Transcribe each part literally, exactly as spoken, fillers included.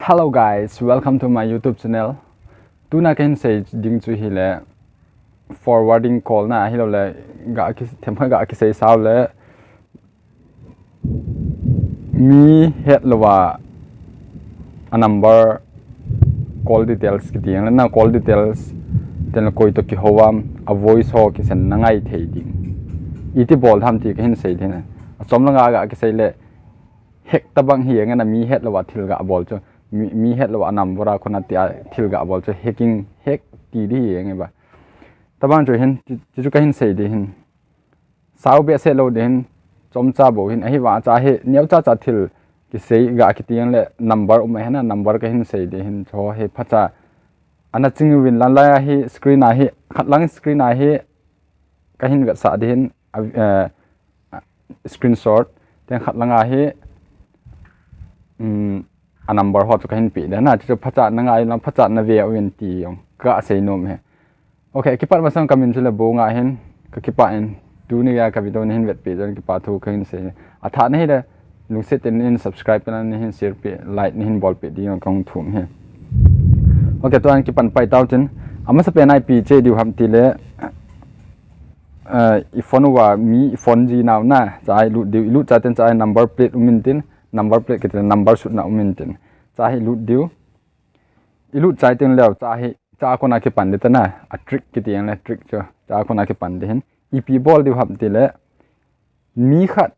Hello guys, welcome to my YouTube channel. Tuna kahin sei ding chu hile forwarding call na, ahilouleh ga ki, themkhat ga kisei sao le mi het louva a number, call details kiti ang le na, call details, then koi to kihou am, a voice ho kisend na ngai thei ding. Iti bol tham ti kahin sei ding. Achom langa ga kisei le hack tabang hi ang na, mi het louva thil ga bol chu. Mi, mi het louva a number a kona ti a thil ga bol chu hacking, hack ti di hi ang ba. Tabang chu hin, ti, ti chu kahin sei di hin. Sao behseh lou ding hin, chomcha bou hin, ahivang cha hi, neocha cha thil kisei ga kiti ang le number um ahi na, number kahin sei di hin, chu hi phacha. Ana ching uvin lan lai a hi screen a hi, khat lang screen a hi, kahin vetsah di hin, a, eh, screenshot, then khat lang a hi, um, a number ho chu kahin pe di na, chu phacha na ngai lang, phacha na ve uvin ti jong kasei nom e. Ok, kipat masang kamin chu le Bonga hin, kakipah in, tuni a ka video nahin vetpi jong kipathu kahin sei. Athah na hile, lungset in nahin subscribe pe, nahin share pe, like nahin bolpi ding kahung thum e. Ok, tua kipan pai tau tin, amasa pen a ipi che diu ham ti le, eh, i phone uva mi i phone ji nau na, cha ilut diu, ilut chai ten cha number plate um in tin, number plate kiti le number sutna um in tin, cha ilut diu, ilut chai ten leu, cha hi, cha kona kipan di ta na, a trick kiti ang le trick chu, cha kona kipan di hin. Ipi bol diu ham ti le, mi khat,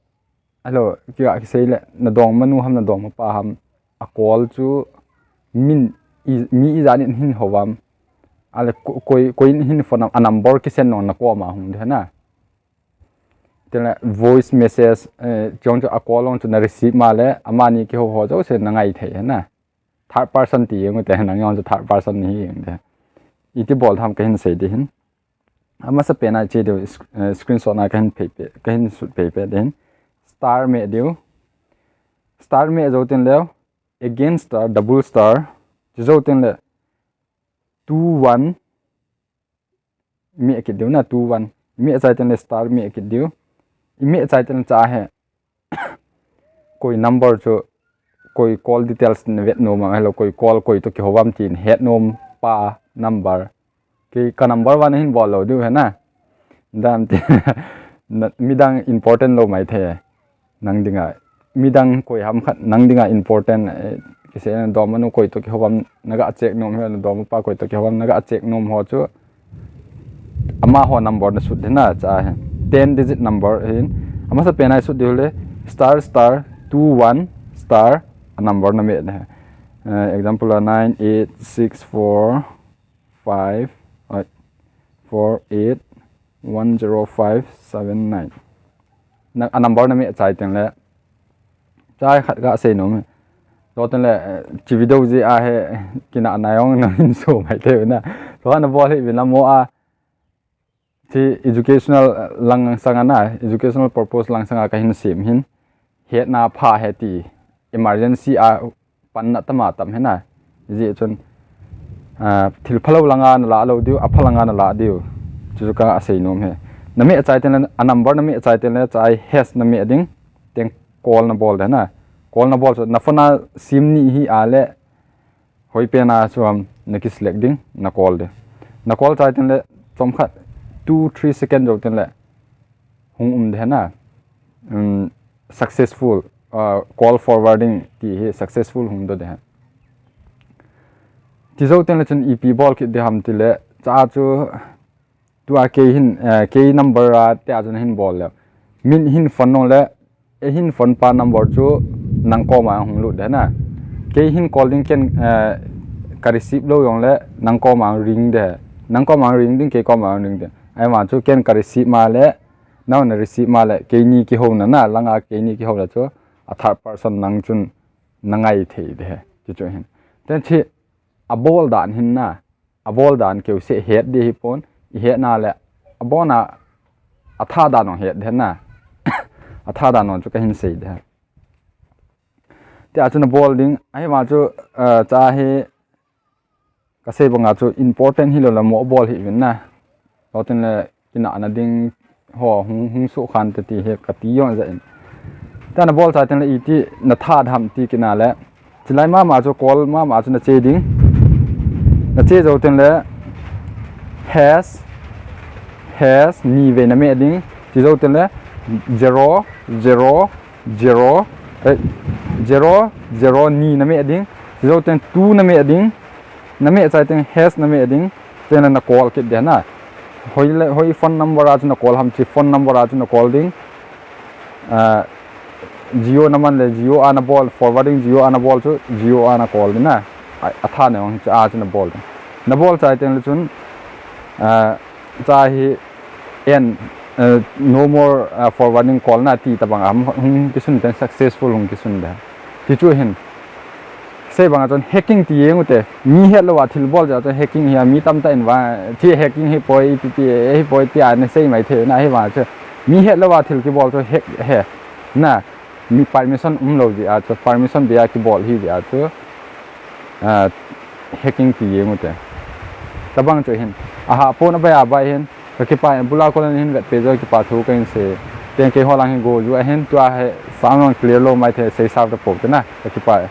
alo, kiga kisei le, na dongmanu ham, na dongmapa ham, a call chu, min, i, mi ijat in hin hou am, ale ko-, koi, koi in hin phone am, a number kisend nong na koma hung di na. Tile voice message, eh, chong chu a call long chu na receive ma le, amani kihou ho jouse na ngai thei na. Third person ti jeng u te, nang jong chu third person nahi jeng u te. Iti bol tham kahin sei di hin. Amasa pen a che diu, sc-, eh, screenshot na kahin phei pe, kahin sut phei pe di hin. Star meh diu. Star meh jou ten leu, again star, double star. Chu jou ten le two one, meh kit diu na, two one. Meh chai ten le star meh kit diu. I meh chai ten le cha hi. Koi number chu, koi call details na vet nom am, hello, koi call, koi to kihou am tin het nom pa number. Kei ka number one hin bol lou diu hi na. Dam ti, na, midang important lou mai thei. Nang dinga, midang koi ham khat, nang dinga important, eh, kisei na dongmanu koi to kihou am na ga check nom hi, dongmapa koi to kihou am na ga check nom ho chu. Amaho number na sut di na cha hi. Ten digit number hin. Amasa pen a i sut diu le star star two one star a number na meh di. Eh, example a nine eight six four five, ai, four eight one zero five seven nine. Na, a number na meh chai ten le. Chai khat ga sei nom. Jou ten le, eh, chi video ji a hi, kina na jong na hin so mai te na. Tua na bol hi vin la mo a. Ti educational, eh, lang sanga na, educational purpose lang sanga kahin sem hin. Hetna pha hi ti, emergency a panna tam a tam hi na. Ji chun, ah, thil phalou langa na la lou diu, apha langa na la diu. Chu chu ka sei nom hi. Na meh chai ten le, a number na meh chai ten le, chai hash na meh ding, ten call na bol di na. Call na bol chu, na phone a sim ni hi a le, hoi pen a chu am na ki select ding, na call di. Na call chai ten le, chomkhat, two, three second jou ten le, hung um di na. Um, successful, uh, call forwarding ti hi successful hung doh di. Ti jou ten le chun ipi bol kit di ham ti le, cha chu tua kei hin, eh, kei number a tia chun hin bol le. Min hin phone nong le, e hin phone pa number chu nang koma hung lut di na. Kei hin call ding ken, eh, ka receive lou jong le nang koma ring di. Nang koma ring ding, kei koma ring di. Ahivang chu ken ka receive ma le, nang na receive ma le, keini kihou na na, langa keini kihou le chu, a third person nang chun na ngai thei di. Ti chu hin. Ten chi, a bol dan hin na, a bol dan keu se het di hi pon, i hetna le, a bona, a tha dan ong het di na, a tha dan ong chu kahin sei di. Tia chu na bol ding, ahivang chu, eh, cha hi, ka sei banga chu important hilou le mo bol hi vin na. Tua ten le, kina na ding ho hung, hung su khan te ti hi ka ti jong ja in. Tia na bol chai ten le iti na tha di ham ti kina le. Chulai mama chu call mama chu nache ding. Nache jou tengle hash, hash ni vei nameh ding. Chujou tengle zero, zero, zero, eh, zero, zero ni nameh ding. Chujou teng two nameh ding. Nameh chai teng hash nameh ding. Tengle na call kit ding na. Hoi le, hoi phone number a chu na call ham chi phone number a chu na call ding. Ah, Jio naman le Jio a nabol, forwarding Jio a nabol chu Jio a na call ding na. A, atha ne ong chu a chu nabol ding. Nabol chai tengle chun, ah, cha hi en, eh, no more, ah, forwarding call na ti tabang a hung kisun ten successful hung kisun de. Ti chu hin. Sei banga chun hacking ti jeng ute. Mi het louva thil bol jeh a chun hacking hi a mi tamtah in vang, thi hacking hi poi, ipi pi, hi poi tia na sei mai thei na hi vang chu. Mi het louva thil kibol chu hack he. Na, mi permission umlou jeh a chu, permission be a kibol hi jeh a chu. Ah, hacking ti jeng ute. Tabang chu hin. Aha, pon a bai a bai hin. Ka kipah in, bula kolan hin vetpeh jeh a kipathu kahin sei. Teng keiho lang hin go ju ahin, tua hi sound clear lou mai thei, sei sao tapou te na. Ka kipah e.